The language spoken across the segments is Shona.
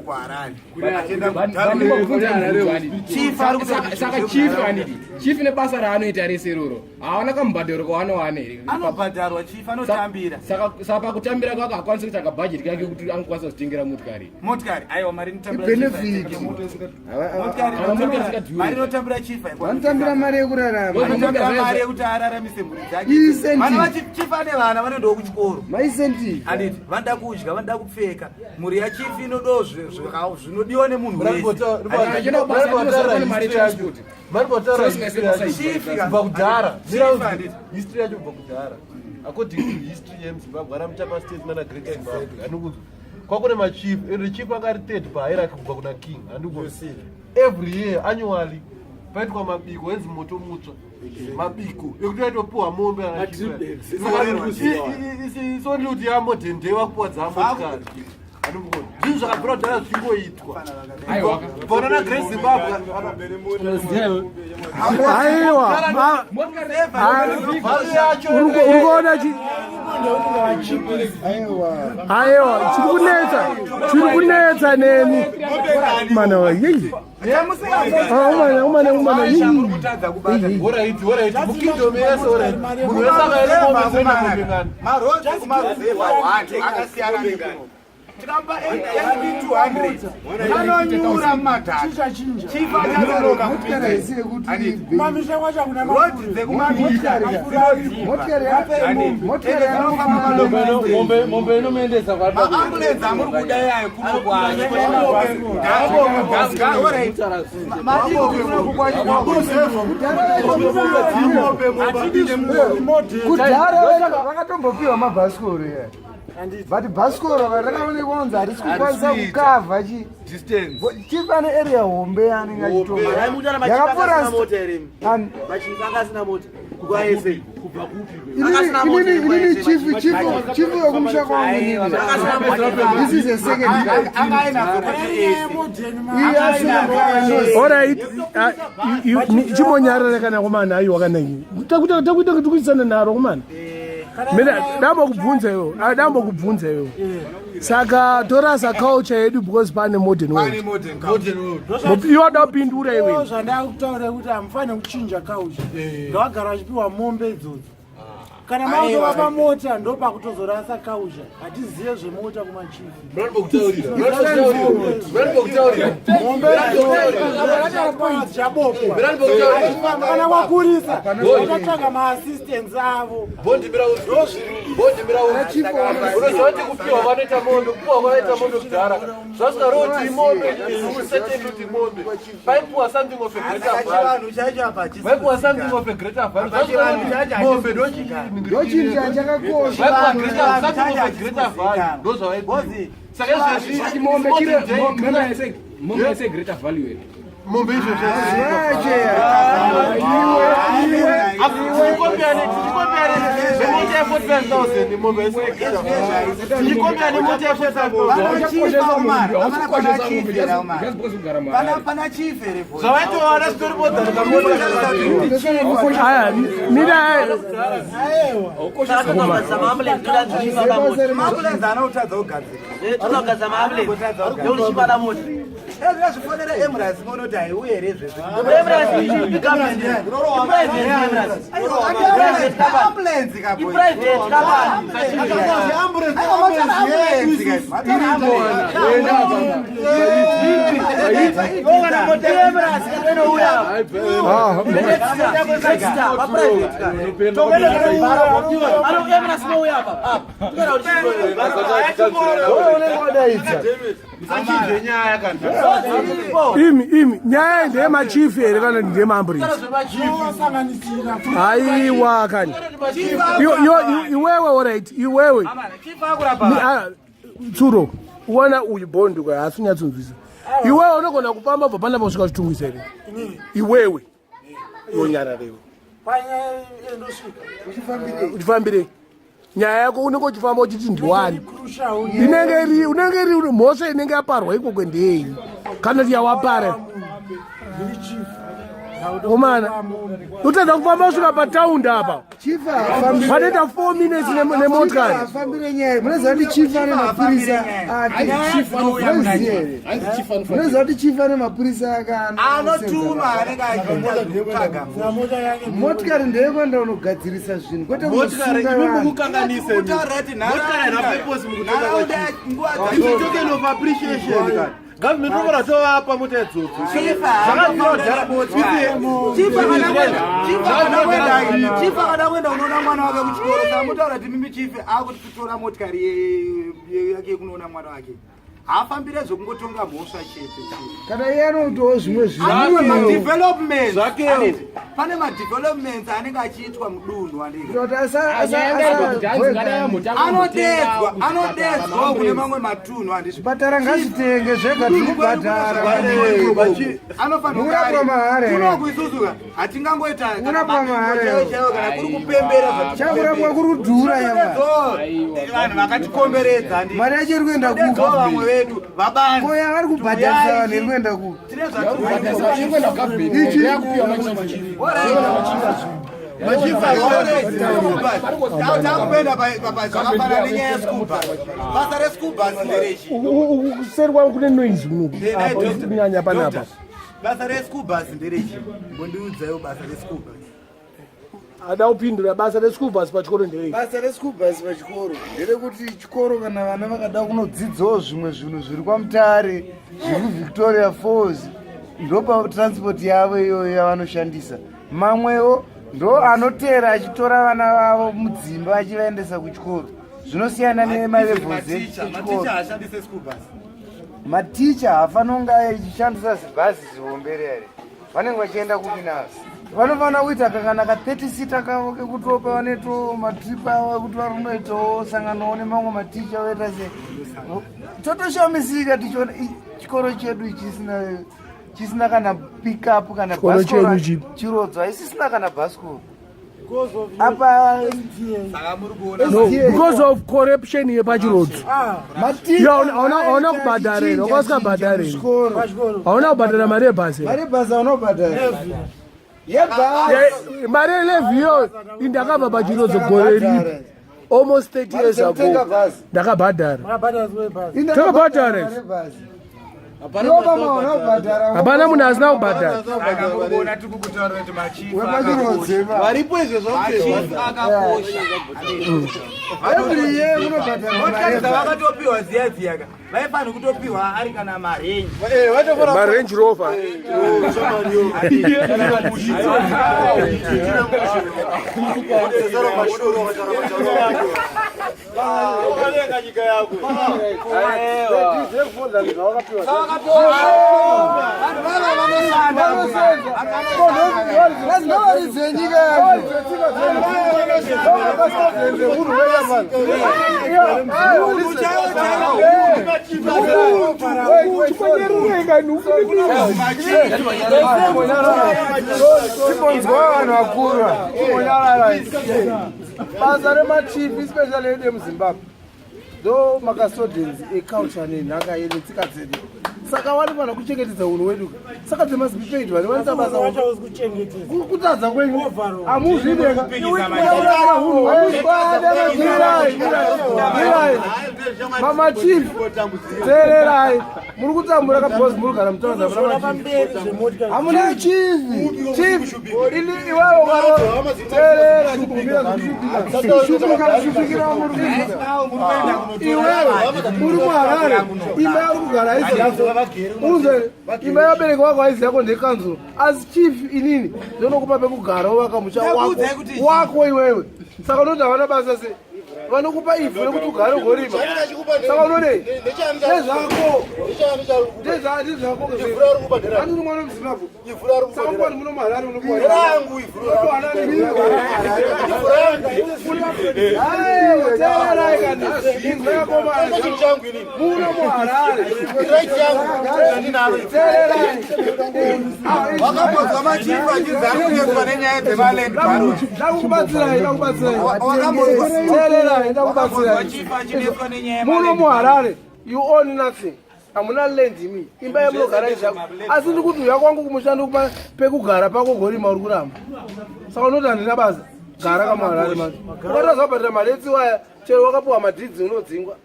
Kuharare. Saka chief anidi chief nebasa raanoita rese iroro hawana kamubhadharo kaanowana here? Anobhadharwa chief, anotambira. Saka pakutambira kwake hakwanisi kuita kabhajeti kake kuti anokwanisa kuzvitengera motikari? Motikari aiwa, mari inotambira. Benefit. Mari inotambira chief. Vanotambira mari yekurarama. Anotambira mari yekuti araramise mhuri dzake. Incentive. Vana vachief ane vana vanoendawo kuchikoro. Maincentive. Anditi vanoda kudya, vanoda kupfeka. Mhuri yachief inodawo zvinodiwa nemunhu wese. Mari yetransport. Kubva kudhara, history yacho kubva kudhara, according to history yemuZimbabwe, ana Mutapa State nana Great Zimbabwe, handikuzi kwakune machief, and chief anga ari third pahierarchy kubva kuna king, handikuzi every year annually paitwa mabiko enzi moto mutsva, mabiko ekuti aitopiwa mombe. Isonly kuti yamodern day wakupiwa dzamotikari. Zvinhu zvakabvira kudhara zvichingoitwa panona Great Zimbabwe. Aiwa, uri kuona chi? Aiwa, chiri kunetsa, chiri kunetsa nemi mana wa yei. Umana, umana, umana, yei. Alright, mukingdom yese, alright, munhu wese akaenda mombe dzoenda mombe ngani? Maroads ekumaruzevha akasiyana nekuno. Tikamba 200 anonyura mumadhaka. Chief achanonoka. Motikari haisi yekuti Kumamisha kwacho hakuna road dzekumamisha. Motikari. Mombe inomuendesa. Maambulensi amuri kuda yayo kuno kwacho. Kudhara vakatombopiwa mabhasikoro ya, but bhasikoro rakaonekwa kunzi harisi kukwanisa kukavha chi chief ane area hombe yaanenge achitonga yakapfuura. Asina mota kwaese. Inini chief wekumusha kwangu inini, this is a second guy. Alright, chimbonyarara kana komana. Aiwa, kana takuita tikuisana naro komana. Mina dambokubvunza iwe, dambokubvunza iwe. Saka torasa culture yedu because pane modern world? Iwe dapindura iwe. Zvandakutaura kuti hamufaniri kuchinja culture. Ngavagara vachipiwa mombe idzodzo. Kana makutovapa mota, ndo pakutozorasa culture. Hatizive zvemota kumachief. Mombe dzichabopwa kana kwakurisa, vakatsvaga maassistants avo. Unoziva kuti kupiwa vanoita mombe, kupiwa vanoita mombe kudhara zvasvikaroti mombe certain kuti mombe paipiwa something of a greater value, vaipiwa something of a greater value. Zvasvikaroti mombe. Ndochinhu chakakosha. Vaipiwa something of a greater value, ndozvavaipiwa. Saka izvezvi Mombe mombe yese greater value here? Mombe izvozvo tichikombiyane ye45 000, mombe tichikombiyane nemota ye45 000. Pana chief here? Zvavaitowana zvitori. Aya, mina. Maambulensi anotadza kugadzira. Tinogadza maambulensi nekuti chibada mota. Zvifonera Emirates, monoti haiuye here izvezvi? Ambulance. Iprivate company. Emirates inouya. Emirates inouya apa apa. Unenge wadaidza. Musachinje nyaya kana. Imi, imi, nyaya ndeyemachief here kana ndeyemaambulensi? Haiwa kani. Iwewe, alright, iwewe tsuro uwana uyu bhondi kwa haasi kunyatsonzwisa. Iwewe unogona kufamba bva panapa kusvika Chitungwiza here iwewe? Yonyararewe. Uchifambirei nyaya yako? Unenge uchifamba uchiti ndiwani inenge iri, unenge iri mhosva inenge yaparwa ikoko ndeyei kana kuti yawapara? Ndiri chief. Komana utadza kufamba kusvika pataundi apa panoita 4 minutes nemotikari. Afambire nyaya. Munoziva kuti chief ane mapurisa ake? Munoziva kuti chief ane mapurisa ake anotuma anenge achiita zvekutsvaga motikari ndeyekuenda unogadzirisa zvinhu kwete kunosunga vanhu. Mukukanganisa motikari haina purpose mukutonga kwachief. It's a token of appreciation ka. Government inofana tovapa mota idzodzo. Chief akada kuenda unoona mwana wake kuchikoro, samutaura kuti mimi chief akuti kutora motikari yake yekunoona mwana wake, haafambire zvekungotonga mhosva chete. Kana iye anoitawo zvimwe Pane zvinhu. madevelopments, handiti? Pane madevelopments anenge achiitwa mudunhu, handiti? Kuti Anodedzwa kune mamwe matunhu, handiti? Zvipatara ngazvitenge zvega, tiri kubhadhara. Murapwa mahara here? Kunoku isusu hatingangoita kana Murapwa mahara chaiwo here? chaiwo, kana kuri kupembera. Chakurapwa kuri kudhura yava. Vanhu vakatikomberedza, handiti? Mari yacho iri kuenda Todedzawo kupi? vamwe vedu vabanzi. Ko yavari kubhadharisa vanhu iri kuenda kupi? Tine zvatiri. Takupenda zvakafanana nenyaya yeschool bus. Basa reschool bus nderechi? Kuseri kwangu kune noise kunoku apa, kunyanya panapa. Basa reschool bus nderechi? Mbondiudzaiwo basa reschool bus. Ada kupindura, basa reschool bus pachikoro nderei? Basa reschool bus pachikoro nderekuti chikoro, kana vana vakada kunodzidzawo zvimwe zvinhu zviri kwaMutare, zviri kuVictoria Falls, ndopatransport yavo iyoyo yavanoshandisa. Mamwewo ndo anoteera achitora vana vavo mudzimba achivaendesa kuchikoro. Zvinosiyana nemalevels echikoro. Maticha ashandise school bus? Maticha haafanira kunge achishandisa zibhazi zihombe rere. Vanenge vachienda kupi nazvo? Vanofanira kuita kakana ka 30 seater kavo kekutopa vanoitawo matrip avo ekuti vari kunoitawo sanganowo nemamwe maticha, voita se totoshamisika tichiona chikoro chedu chisina kana pickup kana Chikoro bhasikoro. chedu chipi? Chirodzo haisisina kana bhasikoro apa. Saka muri kuona No, because of corruption yepachirodzo. Maticha Yo, hauna kubhadhara here? Wanga usingabhadhari here? chikoro. Hauna kubhadhara mari yebhasi here? Mari yebhasi haunobhadhara yebhasi. Mari yelevy iyo indakabva pachirodzo gore ripi, almost 30 years ago. Kutenga bhazi. Ndakabhadhara. Takabhadhara. Hapana munhu asina kubhadhara. Saka muri kuona, tiri kukutaurira kuti machief Wepachirodzi. Varipo izvo. Machief akakosha. Every year munobhadhara. Motikari dzavakatopiwa dziya dziyaka, vaifanira kutopiwa ari kana maRange. MaRange Rover. Vanhu vava vanoshanda. Ngavaridze nyika yacho. Munhu chaiwo chaiwo. Chikonyerurenga. Timbonzwa vanhu vakura. Basa remachief, especially edu emuZimbabwe, ndo macustodians eculture nenhaka yedu, tsika dzedu. Saka vanofanira kuchengetedza unhu wedu. Saka they must be paid. Vanhu vanoita basa kutadza kwenyu hamuzvideka. Mamachief, teererai, muri kutambura kabhozi, muri kugara mutaura. Hamuna chief. Chief ili iwewe ukarora, teerera, chibvumira zvekushufikira muri kuita. Iwewe uri muHarare, imba yauri kugara haisi, unzwe, imba yabereki wako haizi yako, ndekanzuro. Asi chief inini ndonokupa pekugara, wovaka musha wako. Ndakuudzai kuti Wako iwewe. Saka unoti havana basa sei? Vanokupa ivhu rekuti ugare ugorima. Saka unodei? Ndezvako, ndezvako. Andiri mwana wemuZimbabwe, saka kwani muno muHarare unopiwa Rangu ivhu. Teererai kani, inzwa yakomana muno muHarare. Teererai. Wakambonzwa machief achinzi ari kunyetswa nenyaya dzemaland baron? Ndakubatsirai, ndakubatsirai. Wakambonzwa Teererai, ndakubatsirai. chief achinetswa nenyaya Muno yemaland? muHarare you own nothing. Hamuna land imi. Imba yamunogara izvako. Asi ndiri kuti uya kwangu kumusha ndikupa pekugara pako gorima uri kuramba. Saka unoti handina basa. Gara kamuharare manje. Ukatadza kubhadhara maretsi waya chero wakapiwa madhidzi unodzingwa.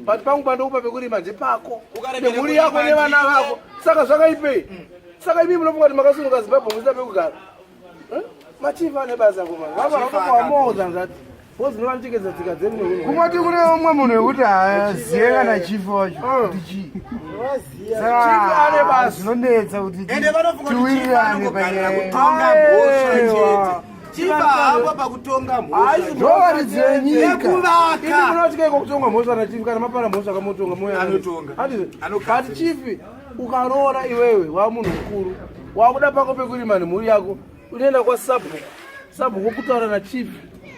But pangu pandokupa pekurima ndepako. Nemhuri yako nevana vako. Saka zvakaipei? Saka imi munofunga kuti makasununga Zimbabwe musina pekugara. Eh? Machief ane basa kuma. Vava vakapiwa more than that. Because munovachekedza tsika dzedu neunhu. Kungoti kune umwe munhu wekuti haaziye kana chief wacho kuti chii. Chief ane basa. Zvinonetsa kuti Ende vanofunga kuti chief tiwirirane anongogarira panyaya. kutonga mhosva chete. Chief haapo pakutonga mhosva. Ndovaridzi venyika. Imi Nekuvaka. munotya iko kutonga mhosva na chief kana mapara mhosva kamotonga moya. Anotonga. Handizvo. Anogadzira. But chief ukaroora iwewe wa munhu mukuru wakuda pako pekurima nemhuri yako unoenda kwa sabhuku. Sabhuku kutaura na chief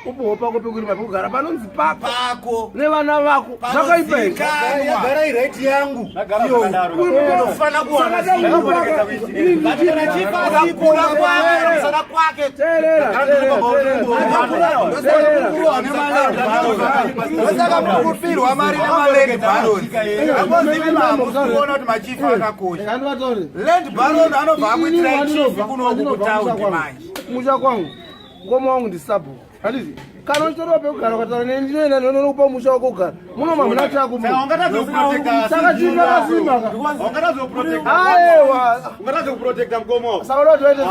upowo pako pekurima pekugara panonzi pako Pako. nevana vako zvakaipa here? Panozikanwa. Gara iright yangu. Unofana kuwana Kukura kwake, musana kwake. Teerera, teerera, teerera. Ndosaka muri kufirwa mari nemaland barons. Hamuzivi mahamusi kuona kuti machifu akakosha. Ngandivataure. Land baron anobva akuitirai chief kunoku Andinobva kutaundi kumusha kwangu. manje. Kumusha kwangu mukoma wangu ndisabhuku handizi kana uchitoriwa pekugara ukataura neni ndinoenda ndinonokupa musha wako kugara muno mamuna chako saka chii chakasimba ka aiwa Ungatadza kuprotecta mukoma. saka unotoita